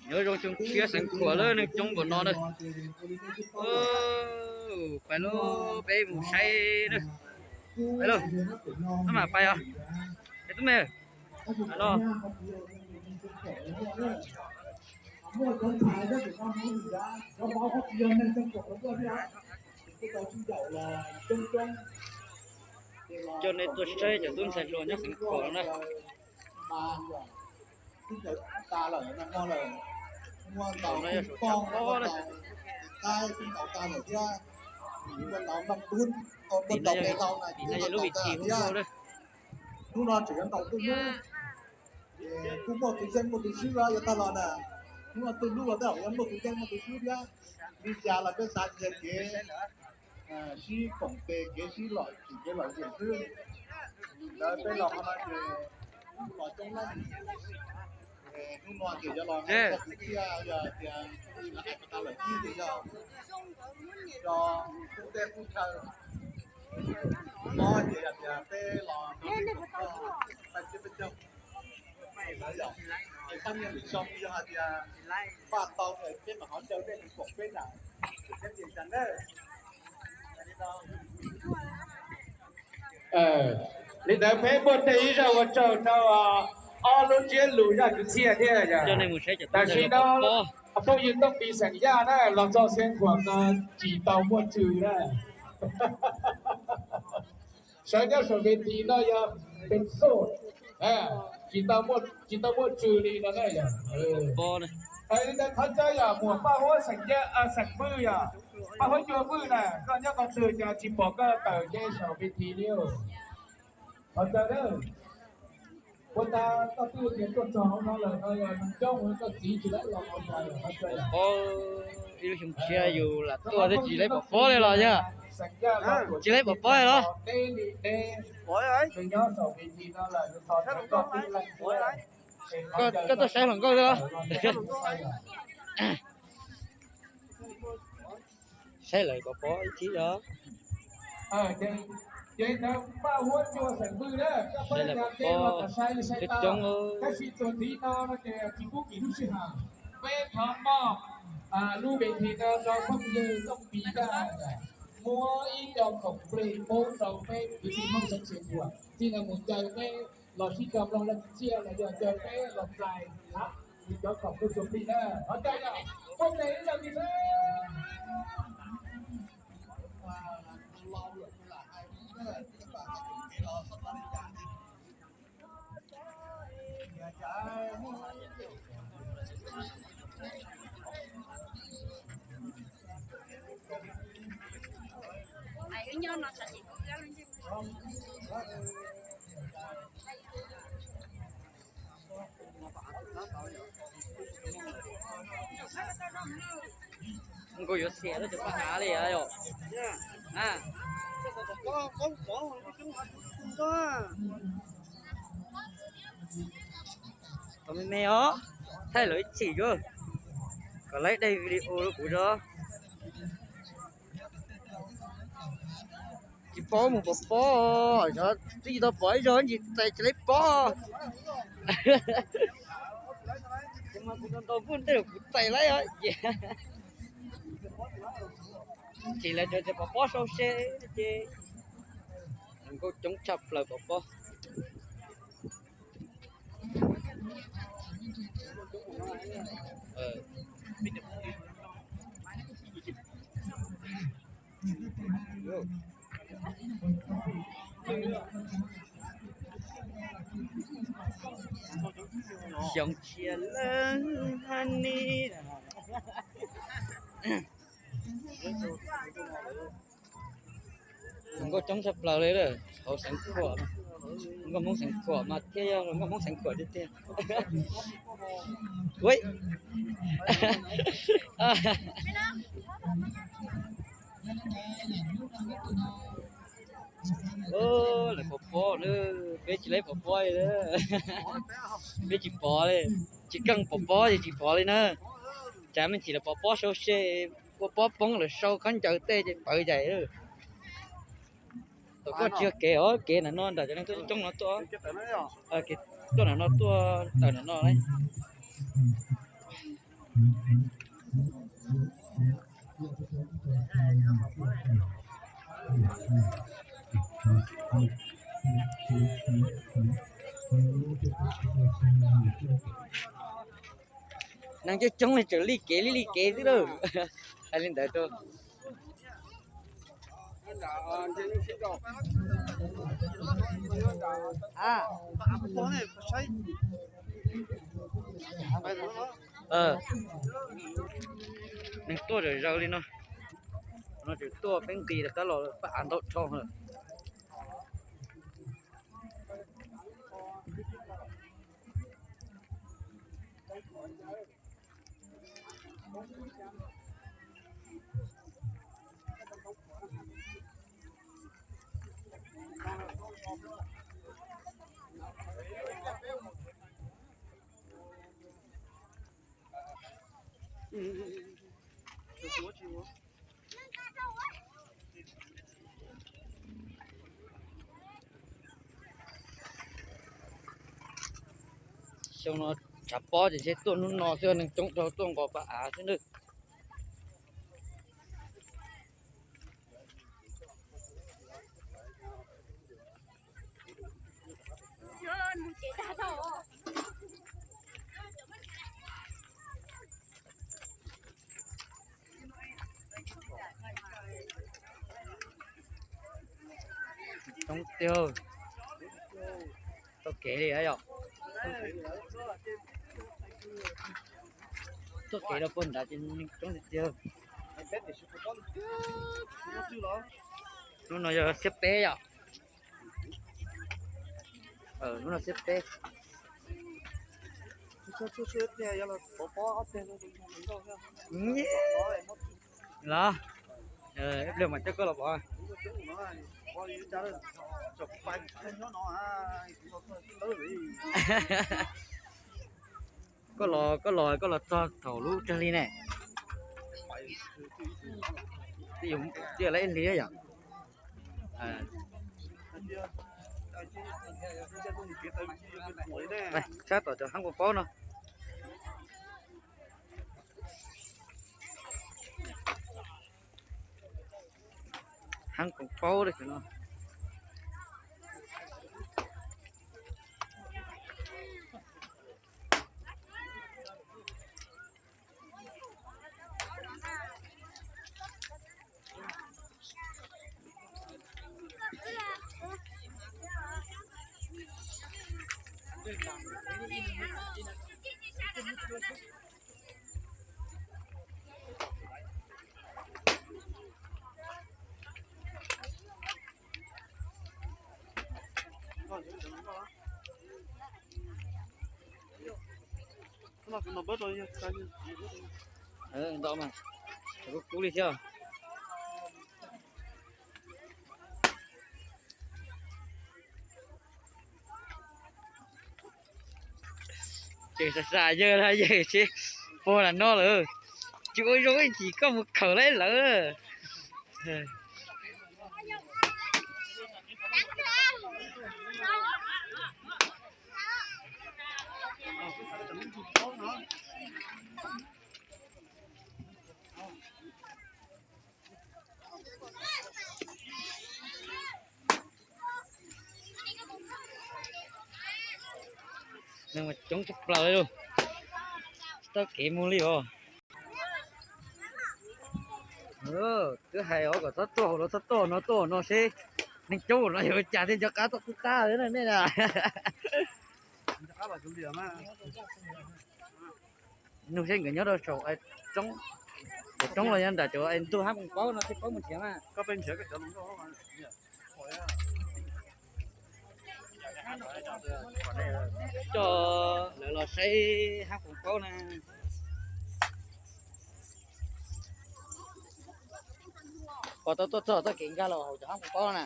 Nyob zoo xyoo tshiab xeev Khuam lawm, neeg coob npaum no na. Pais lauj, peb mus saib na. Pais lauj, maj mam pais os. Es tub me, no. Coj nej tuaj saib cov tub ntxhais hluas nyob xeev Khuam no na. Tim no yog saum tshav pob na. Tim no yog, tim no yog lub vij thim hauv nkuaj na. Hnub no tseem yuav ntaus twj hlub, kuj muaj tus yeej muaj tus swb yuav tag los na. Hnub no twj hlub los tej zaum yuav muaj tus yeej muaj tus swb thiab. Li cas los peb xav tias kev sib koom tes, kev sib lom zem, kev lom zem xwb. Lawv peb los qhov no ces los coob leej. Hnub no ces yuav los nrog kwv tij, yog tias lawv hais kom tas lawm ib ces yog, yog qub teb qub chaw. Hnub no ces yog tias peb los nrog peb caug, peb caug, es pab niag lwm xyoo yog hais tias npaj tau peb mam ho caw nej mus koom peb nram, peb tias cas na. Li ntawd peb muaj tej ib zaj ua tsaug rau ob lub ntsiab lus zaj kwv txhiaj thiab. Tam sim no phooj ywg Tooj Pis xeem Yaj na los txog Xeev Khuam no tsis tau muaj tswv na. Sawv nyob saum ves tis no yog pes xoj, tsis tau muaj tswv li no na yog. Li ntawd thov caw yog muam Paj Huab xeem Vwj yog, Paj Huab Cua Vwj na, koj nyob qhov twg cas tsis pom koj tawm nce saum ves tis li. Thov caw na. Ua cas koj twb tias tuaj txog hauv no lawm no yog neeg coob ua koj txiv tsis laib los hauv no lawm, thov caw. Ib lub xyoo tshiab yus lam tuaj twb tsis laib pov pob li los yog? Tsis laib pov pob li los? Koj tuaj saib hluas nkauj xwb los? Saib lawv pov pob ib thib os. Ces ntawd Paj Huab Cua xeem Vwj na, koj pab saib coob coob. Tab sis txuas ntxiv no no ces tsis pub kim lub sij hawm, peb thov moj lub ves tis no rau phooj ywg Tooj Pis na, muab ib co khoom plig pub rau peb kwv tij Hmoob xeev Xeev Khuam thiaj li mus caw peb los sib koom mloog zaj kwv txhiaj los yog caw peb los txais hab cov khoom kuj txuas plig na. Thov caw yog pub tes ib zaug tis seb. Nkauj yuav xiam lawm cov paj hav li yom. Tau me me os, thaij lawv ib chim tso, kom laib daig video rau kuv tso. Tsis paub mus pov pob, twb tsis tau pom ib zaug ntsis txais tsis laib pob. Ces mas kuv ntau ntau npuaj tej zaum kuv txais laib os. Ces lawv cov pov pob sau se ces nkauj coob tshaj plaws pov pob. Xyoo tshiab leej hab ni. Hluas nkauj coob tshaj plaws li lawm hauv Xeev Khuam. Hluas nkauj Hmoob Xeev Khuam mas thiaj yog hluas nkauj Hmoob Xeev Khuam tiag tiag. Ua, lawv pov pob na, peb tsis laib pov pob li. Peb tsis pov li, tsis keej pov pob ces tsis pov li na. Tsam me ntsis lawv pov pob sau se, ua pob poob lawv sau khaub ncaws tej ces pawv yaim. Thaum koj tsis yog kev os, kev ntawm no nram cov neeg tuaj coob no tuaj, tuaj ntawm no tuaj tawm ntawm no. Neeg coob coob li tseem li kev li li kev xwb lauj. Hais li ntawd rau. Neeg tuaj zom zaws li no. No tseem tuaj peb nqis rov qab los pab av ntau dhau lawm. Xyoo no tshav pob ces ntshe tuaj hnub no xwb, neeg coob dhau tuaj nqos pab av xwb nawb. Coob tiag. Txoj kev li yom. Txoj kev rau puag nrad ces coob tiag tiag. Hnub no yog xiab peb yom. Hnub no xiab peb. Los, ib pliag mam coj koj los pov. Koj los, koj los, koj los txog thaum lub tsag li ne. Twb yog, twb yog lawv ib hlis yom. Sab tom cov haab poom paub no. Haab poom paub li no. Ntau mas, kub kub li thiab. Ces xav xav yawg los yawg tsis puag lam no lawm, tsis ua zoo ib chim koj mus khawm lawv lawm. Neeg mas coob tshaj plaws li, tsis tau kev mus li os. Twb hais os kom txhob tuaj hauv los txhob tuaj no, tuaj no seb neeg coob no yuav ua cas thiaj nco qab tuaj qub qab na nej na. Nug seb nkawd nyob rau saum roob, saum roob los yog nram cov ntug hab poom paub no thiaj paub mus nrhiav mas. Coj lawv los saib hab poom paub na. Pom tau tuaj txog txoj kev nkag los hauv cov hab poom paub na.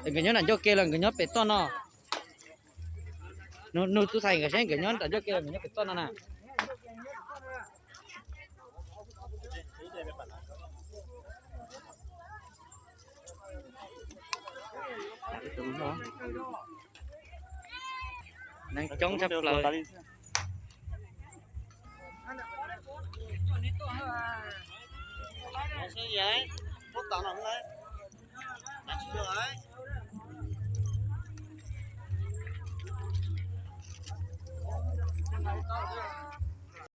Nkawd nyob nram ncauj ke los nkawd nyob pem toj no. Nug tub thais nkawd seb nkawd nyob nram ncauj ke los nkawd nyob pem toj no na. Neeg coob tshaj plaws.